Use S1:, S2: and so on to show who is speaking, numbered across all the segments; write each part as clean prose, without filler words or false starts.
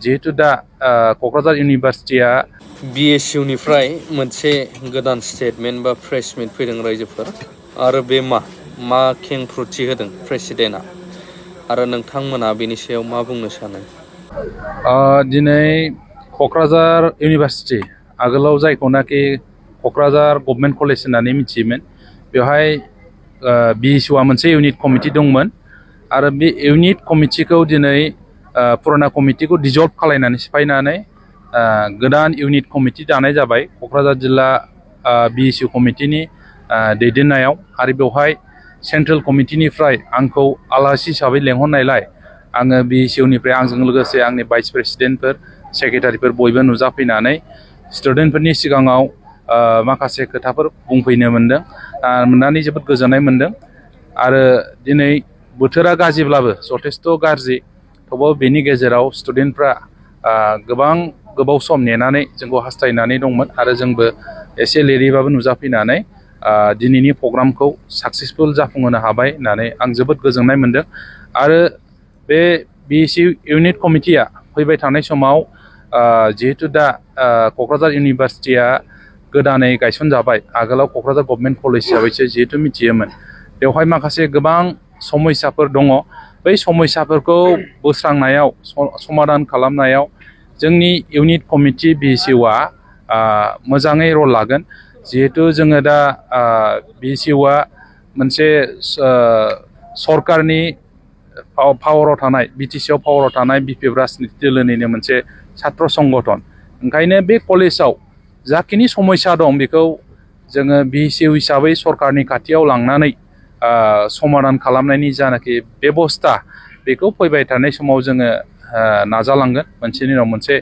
S1: जिहेतु दा क'क्राझार इउनिभार्सिटिया
S2: BSU निफ्राय मोनसे गोदान स्टेटमेन्ट बा प्रेस मिट फैदों रायजोफोर आरो बे मा खेंफोरथि होदों प्रेसिडेन्टआ आरो नोंथांमोना बेनि सायाव मा बुंनो सानो?
S1: दिनै क'क्राझार इउनिभार्सिटि आगोलाव जायखौनाखि क'क्राझार गभर्नमेन्ट कलेज होननानै मिथियोमोन बेवहाय BSUआ मोनसे इउनिट कमिटि दंमोन आरो बे इउनिट कमिटिखौ दिनै पुराना कमिटिखौ डिजल्भ खालायनानै सिफायनानै गोदान इउनिट कमिटि दानाय जाबाय क'क्राझार जिल्ला BSU कमिटिनि दैदेननायाव आरो बेवहाय सेन्ट्रेल कमिटिनिफ्राय आंखौ आलासि हिसाबै लेंहरनायलाय आङो BSUनिफ्राय आंजों लोगोसे आंनि भाइस प्रेसिडेन्टफोर सेक्रेटारिफोर बयबो नुजाफैनानै स्टुडेन्टफोरनि सिगाङाव माखासे खोथाफोर बुंफैनो मोनदों मोननानै जोबोद गोजोननाय मोनदों आरो दिनै बोथोरा गाज्रिब्लाबो जथेस्थ' गाज्रि थेवबो बेनि गेजेराव स्टुडेन्टफ्रा गोबाव सम नेनानै जोंखौ हास्थायनानै दंमोन आरो जोंबो एसे लेटैबाबो नुजाफैनानै दिनैनि प्रग्रामखौ साक्सेसफुल जाफुंहोनो हाबाय होननानै आं जोबोद गोजोननाय मोनदों आरो बे BSU इउनिट कमिटिया फैबाय थानाय समाव जिहेतु दा क'क्राझार इउनिभार्सिटिया गोदानै गायसनजाबाय आगोलाव क'क्राझार गभर्नमेन्ट कलेज हिसाबैसो जिहेतु मिथियोमोन बेवहाय माखासे गोबां समस्याफोर दङ बै समस्याफोरखौ बोस्रांनायाव समाधान खालामनायाव जोंनि इउनिट कमिटि BSUआ मोजाङै रल लागोन जिहेतु जोङो दा BSUआ मोनसे सरकारनि पावाराव थानाय BTCआव पावाराव थानाय बिपिएफ राजनिति दोलोनिनो मोनसे छात्र संगठन ओंखायनो बे कलेजाव जाखिनि समस्या दं बेखौ जोङो BSU हिसाबै सरकारनि खाथियाव लांनानै समाधान खालामनायनि जानाखि बेबस्था बेखौ फैबाय थानाय समाव जोङो नाजालांगोन मोनसेनि उनाव मोनसे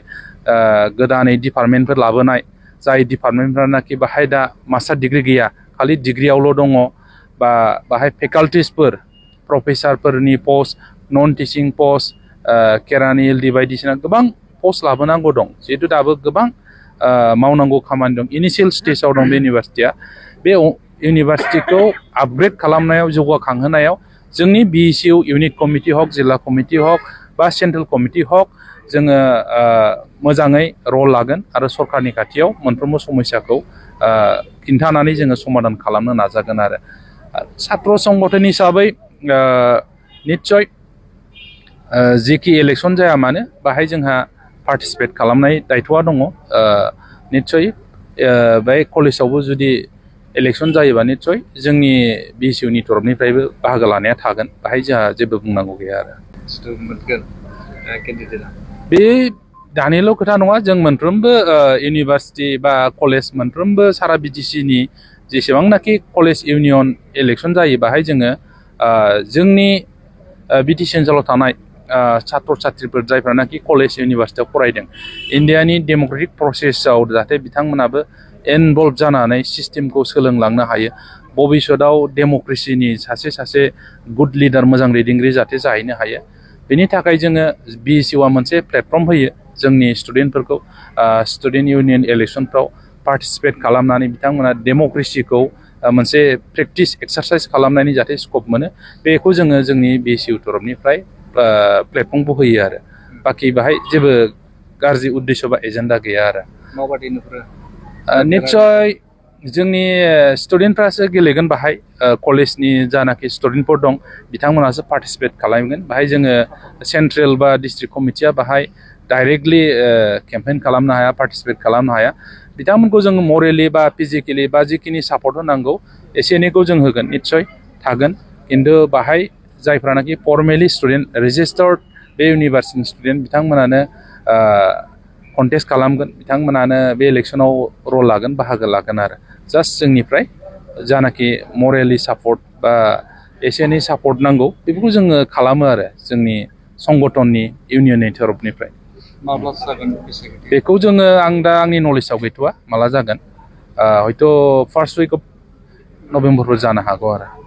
S1: गोदानै डिपार्टमेन्टफोर लाबोनाय जाय डिपार्टमेन्टफ्रानाखि बाहाय दा मास्टार डिग्री गैया खालि डिग्रीयावल' दङ बा बाहाय फेकाल्टिसफोर प्रफेसारफोरनि पस्ट नन टिचिं पस्ट केरानि LD बायदिसिना गोबां पस्ट लाबोनांगौ दं जिहेतु दाबो गोबां मावनांगौ खामानि दं इनिशियेल स्टेजाव दं बे इउनिभार्सिटिया बे इउनिभार्सिटिखौ आपग्रेड खालामनायाव जौगाखांहोनायाव जोंनि BSU इउनिट कमिटि हक जिल्ला कमिटि हक बा सेन्ट्रेल कमिटि हक जोङो मोजाङै रल लागोन आरो सरकारनि खाथियाव मोनफ्रोमबो समस्याखौ खिन्थानानै जोङो समाधान खालामनो नाजागोन आरो छात्र संगठन हिसाबै निस्सय जिखि इलेक्सन जाया मानो बाहाय जोंहा पार्टिसिपेट खालामनाय दायथ'आ दङ निस्सय बे कलेजावबो जुदि इलेक्सन जायोबा निस्सय जोंनि BSUनि तरफनिफ्रायबो बाहागो लानाया थागोन बाहाय जोंहा जेबो बुंनांगौ गैया आरो बे दानिल' खोथा नङा जों मोनफ्रोमबो इउनिभार्सिटि बा कलेज मोनफ्रोमबो सारा BTCनि जेसेबांनाखि कलेज इउनियन इलेक्सन जायो बाहाय जोङो जोंनि BTC ओनसोलाव थानाय छात्र छात्रीफोर जायफ्रानाखि कलेज इउनिभार्सिटियाव फरायदों इन्डियानि डेम'क्रेटिक प्रसेसआव जाहाथे बिथांमोनाबो इनभल्भ जानानै सिस्टेमखौ सोलोंलांनो हायो भबिष्यतआव डेम'क्रेसिनि सासे गुड लिडार मोजां दैदेनगिरि जाहाथे जाहैनो हायो बेनि थाखाय जोङो BSUआ मोनसे प्लेटफर्म होयो जोंनि स्टुडेन्टफोरखौ स्टुडेन्ट इउनियन इलेक्सनफ्राव पार्टिसिपेट खालामनानै बिथांमोना डेम'क्रेसिखौ मोनसे प्रेक्टिस एक्सारसाइज खालामनायनि जाहाथे स्कप मोनो बेखौ जोङो जोंनि BSU तरफनिफ्राय प्लेटफर्मखौ होयो आरो बाखि बाहाय जेबो गाज्रि उद्देश्य बा एजेन्डा गैया आरो निस्सय जोंनि स्टुडेन्टफ्रासो गेलेगोन बाहाय कलेजनि जानाखि स्टुडेन्टफोर दं बिथांमोनासो पार्टिसिपेट खालामगोन बाहाय जोङो सेन्ट्रेल बा डिस्ट्रिक्ट कमिटिया बाहाय डाइरेक्टलि केम्पेइन खालामनो हाया पार्टिसिपेट खालामनो हाया बिथांमोनखौ जोङो मरेलि बा फिजिकेलि बा जिखिनि सापर्ट होनांगौ एसे एनैखौ जों होगोन निस्सय थागोन खिन्थु बाहाय जायफ्रानाखि फर्मेलि स्टुडेन्ट रेजिस्टार्ड बे इउनिभार्सिटिनि स्टुडेन्ट बिथांमोनानो कन्टेस्ट खालामगोन बिथांमोनानो बे इलेक्सनाव रल लागोन बाहागो लागोन आरो जास्ट जोंनिफ्राय जानाखि मरेलि सापर्ट बा एसे एनै सापर्ट नांगौ बेफोरखौ जोङो खालामो आरो जोंनि संगठननि इउनियननि तरफनिफ्राय
S3: माब्ला जागोन
S1: बेखौ जोङो आं दा आंनि नलेजाव गैथ'वा माला जागोन हयथ' फार्स्ट उइक अफ नभेम्बरफोर जानो हागौ आरो